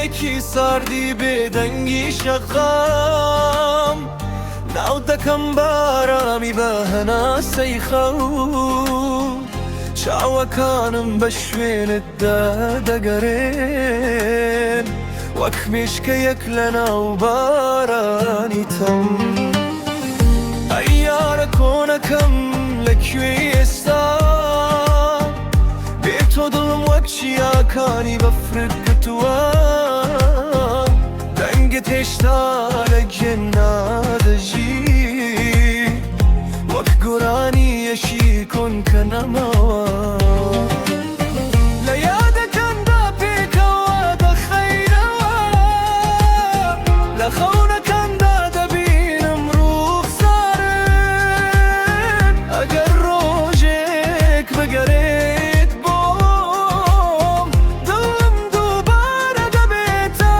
شەوێکی ساردی بێدەنگی شەقام، ناو دەکەم بارامی بە هەناسەی خەو، چاوەکانم بە شوێنتدا دەگەرێن وەک مشکەیەک لە ناو بارانی تەم. ئەی یارە کۆنەکەم لە کوێی ئێستا؟ بێ تۆ دڵم وەک چیاکانی بەفرت گرتووە، دەنگت هێشتا لە گوێمدا دەژی وەک گۆرانییەکی کۆن کە نەماوە. لە یادەکاندا پێکەوە دەخەینەوە، لە خەونەکاندا دەبینم ڕووخسارت. ئەگەر ڕۆژێک بگەرێت بۆم، دڵم دووبارە دەبێتە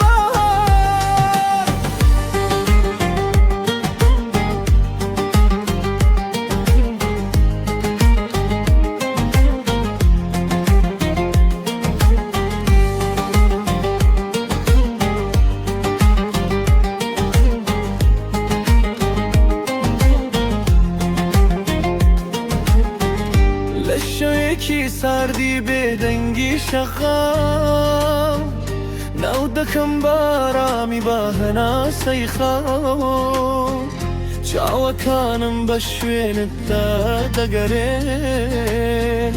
بەهار. لە شەوێکی ساردی بێدەنگی شەقام، ناو دەکەم بارامی بە هەناسەی خاو، چاوەکانم بە شوێنتدا دەگەرێن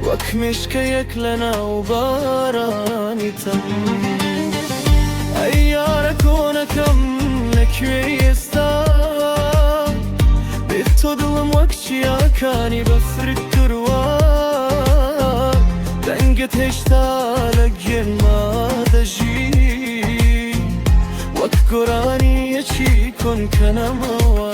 وەک مشکەیەک لە ناو بارانی تەم. ئەی یارە کۆنەکەم لە کوێی ئێستا؟ بێ تۆ دڵم وەک چیاکانی بەفرت کردووە، دەنگت هێشتا لە گوێمدا دەژی وەک گۆرانییەکی کۆن کە نەماوە.